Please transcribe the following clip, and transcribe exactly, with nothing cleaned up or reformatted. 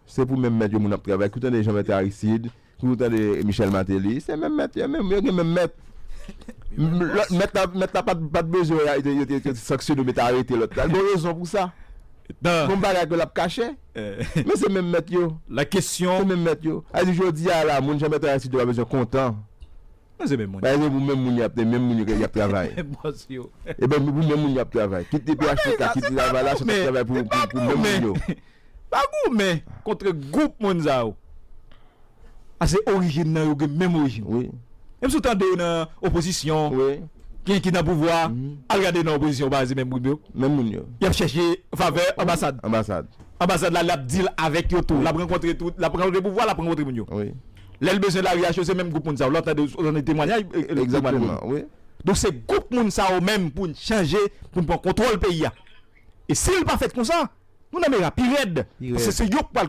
Se pou menm mèt yo moun ap travay. Kou tande Jean Bertrand Aristide, kou tande Michel Martelly, se menm mèt yo, menm, yo gen menm mèt. Lòt mèt la, mèt la pa t, pa t bezwen yo te, yo te, yo te sanksyone, yo te arete lòt la. Bon rezon pou sa. Bon bagay ke l ap kache. Men se menm mèt yo. Se menm mèt yo. A di jodi a la, moun Jean Bertrand Aristide yo pa bezwen kontan. Men se menm moun. Bagay se pou menm moun y ap, menm moun yo y ap travay. Bòs yo. Ebyen pou menm moun y ap travay. Kit te P H T K, kit te Lavalas, yo t ap travay pou, pou, pou menm moun yo. Pa goumen kont gwoup moun sa yo. A se orijin nan yo gen menm orijin. Wi. Menm si w tande yo nan opozisyon, wi, ki, ki nan pouvwa, al gade nan opozisyon, w pa wè se menm gwoup yo. Menm moun yo. Y ap chèche favè anbasad. Anbasad. Anbasad la, l ap deal avèk yo tou. L ap rankontre tou, l ap rankontre pouvwa, l ap rankontre moun yo. Wi. Lè l bezwen lari a cho, se menm gwoup moun sa yo. Lòt tande, tande temwanyaj, e, e, temwanyaj. Egzakteman, wi. Donk se gwoup moun sa yo menm pou n chanje, pou n pran kontwòl peyi a. E si l pa fèt konsa, nou nan mera pi rèd. Paske se yo k pral